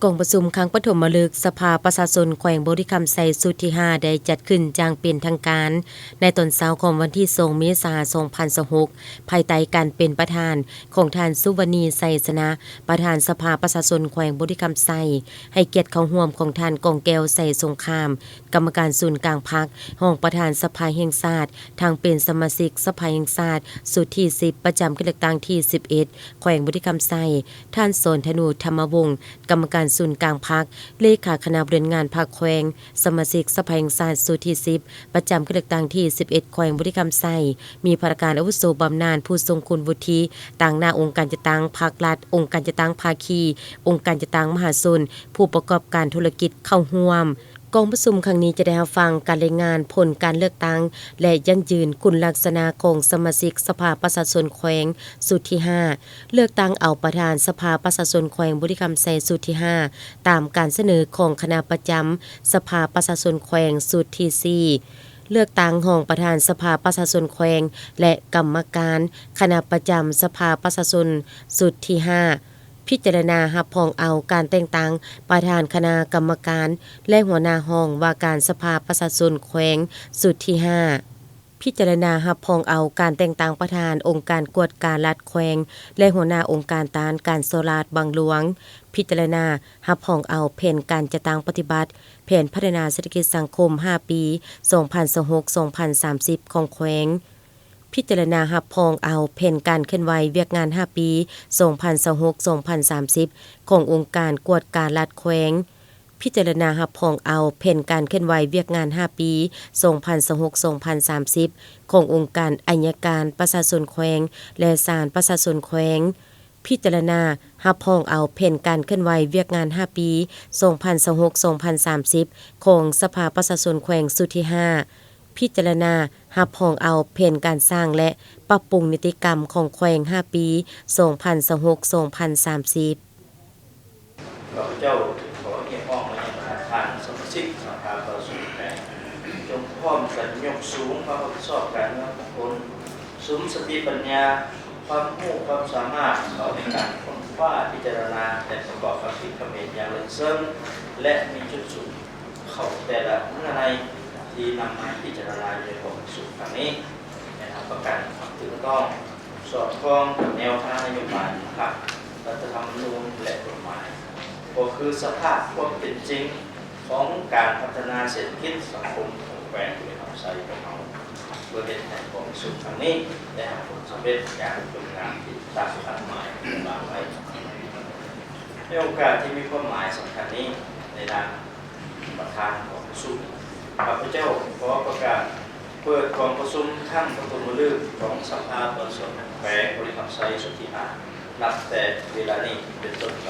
ກອງປະຊຸມຄັ້ງປະຖົມມະລຶກສະພາປະຊາຊົນແຂວງບໍລິຄຳໄຊຊຸດທີຫ້າ ໄດ້ຈັດຂຶ້ນຢ່າງເປັນທາງການ ໃນຕອນເຊົ້າຂອງວັນທີສອງ ເມສາ ສອງພັນຊາວຫົກ ພາຍໃຕ້ການເປັນປະທານຂອງທ່ານ ສຸວັນນີ ໄຊຊະນະ ປະທານສະພາປະຊາຊົນແຂວງບໍລິຄຳໄຊ, ໃຫ້ກຽດເຂົ້າຮ່ວມຂອງທ່ານ ກອງແກ້ວ ໄຊສົງຄາມ ກຳມະການສູນກາງພັກ, ຮອງປະທານສະພາແຫ່ງຊາດ, ທັງເປັນສະມາຊິກສະພາແຫ່ງຊາດຊຸດທີສິບ ປະຈຳການເລືອກຕັ້ງທີສິບເອັດ ແຂວງບໍລິຄຳໄຊ, ທ່ານ ສອນທະນູ ທຳມະວົງ ກຳມະການສູນກາງພັກ, ເລຂາຄະນະບໍລິຫານງານພັກແຂວງ, ສະມາຊິກສະພາແຫ່ງຊາດຊຸດທີສິບ ປະຈຳການເລືອກຕັ້ງທີສິບເອັດ ແຂວງບໍລິຄຳໄຊ, ມີພະນັກງານອາວຸໂສບຳນານ, ຜູ້ຊົງຄຸນວຸດທິ, ຕາງໜ້າອົງການຈັດຕັ້ງພາກລັດ, ອົງການຈັດຕັ້ງພາຄີ, ອົງການຈັດຕັ້ງມະຫາຊົນ, ຜູ້ປະກອບການທຸລະກິດເຂົ້າຮ່ວມ. ກອງປະຊຸມຄັ້ງນີ້ຈະໄດ້ຮັບຟັງການລາຍງານຜົນການເລືອກຕັ້ງ ແລະ ຢັ້ງຢືນຄຸນລັກສະນະຂອງສະມາຊິກສະພາປະຊາຊົນແຂວງຊຸດທີຫ້າ, ເລືອກຕັ້ງເອົາປະທານສະພາປະຊາຊົນແຂວງບໍລິຄຳໄຊຊຸດທີຫ້າ ຕາມການສະເໜີຂອງຄະນະປະຈຳສະພາປະຊາຊົນແຂວງຊຸດທີສີ່, ເລືອກຕັ້ງຮອງປະທານສະພາປະຊາຊົນແຂວງ ແລະ ກຳມະການຄະນະປະຈຳສະພາປະຊາຊົນຊຸດທີຫ້າ, ພິຈາລະນາຮັບຮອງເອົາການແຕ່ງຕັ້ງປະທານຄະນະກຳມະການ ແລະ ຫົວໜ້າຫ້ອງວ່າການສະພາປະຊາຊົນແຂວງຊຸດທີຫ້າ, ພິຈາລະນາຮັບຮອງເອົາການແຕ່ງຕັ້ງປະທານອົງການກວດກາລັດແຂວງ ແລະ ຫົວໜ້າອົງການຕ້ານການສໍ້ລາດບັງຫຼວງ, ພິຈາລະນາຮັບຮອງເອົາແຜນການຈັດຕັ້ງປະຕິບັດແຜນພັດທະນາເສດຖະກິດສັງຄົມຫ້າປີ ສອງພັນຊາວຫົກ ສອງພັນສາມສິບ ຂອງແຂວງ. ພິຈາລະນາຮັບຮອງເອົາແຜນການເຄື່ອນໄຫວວຽກງານຫ້າປີ ສອງພັນຊາວຫົກ ສອງພັນສາມສິບ ຂອງອົງການກວດກາລັດແຂວງ, ພິຈາລະນາຮັບຮອງເອົາແຜນການເຄື່ອນໄຫວວຽກງານຫ້າປີ ສອງພັນຊາວຫົກ ສອງພັນສາມສິບ ຂອງອົງການໄອຍະການປະຊາຊົນແຂວງ ແລະ ສານປະຊາຊົນແຂວງ, ພິຈາລະນາຮັບຮອງເອົາແຜນການເຄື່ອນໄຫວວຽກງານຫ້າປີ ສອງພັນຊາວຫົກ ສອງພັນສາມສິບ ຂອງສະພາປະຊາຊົນແຂວງຊຸດທີຫ້າ, ພິຈາລະນາຮັບຮອງເອົາແຜນການສ້າງ ແລະ ປັບປຸງນິຕິກຳຂອງແຂວງຫ້າປີ ສອງພັນຊາວຫົກ ສອງພັນສາມສິບ. ຂ້າພະເຈົ້າຂໍຮຽກຮ້ອງມາຍັງປະທານສະມາຊິກສະພາປະຊາຊົນແຂວງ ຈົ່ງພ້ອມກັນຍົກສູງຄວາມຮັບຜິດຊອບການເມືອງຂອງຕົນ, ສຸມສະຕິປັນຍາ, ຄວາມຮູ້ຄວາມສາມາດເຂົ້າໃນການຄົ້ນຄວ້າ, ພິຈາລະນາ ແລະ ປະກອບຄຳຄິດຄຳເຫັນຢ່າງເລິກເຊິ່ງ ແລະ ມີຈຸດສຸດ ເຂົ້າແຕ່ລະເນື້ອໃນທີ່ນຳມາພິຈາລະນາຢູ່ໃນກອງປະຊຸມຄັ້ງນີ້ ແມ່ນຮັບປະກັນຄວາມຖືກຕ້ອງ ສອດຄ່ອງກັບແນວທາງນະໂຍບາຍຂອງພັກ, ລັດຖະທຳມະນູນ ແລະ ກົດໝາຍ, ກໍຄືສະພາບຄວາມເປັນຈິງຂອງການພັດທະນາເສດຖະກິດສັງຄົມຂອງແຂວງບໍລິຄຳໄຊຂອງເຮົາ, ເພື່ອເຮັດໃຫ້ກອງປະຊຸມຄັ້ງນີ້ໄດ້ຮັບຜົນສຳເລັດຢ່າງຈົບງາມ ຕາມຄາດໝາຍທີ່ວາງໄວ້. ໃນໂອກາດທີ່ມີຄວາມໝາຍສຳຄັນນີ້, ໃນນາມປະທານກອງປະຊຸມ, ຂ້າພະເຈົ້າຂໍປະກາດເປີດກອງປະຊຸມຄັ້ງປະຖົມມະລຶກຂອງສະພາປະຊາຊົນແຂວງບໍລິຄຳໄຊຊຸດທີຫ້າ ນັບແຕ່ເວລານີ້ເປັນຕົ້ນໄປ.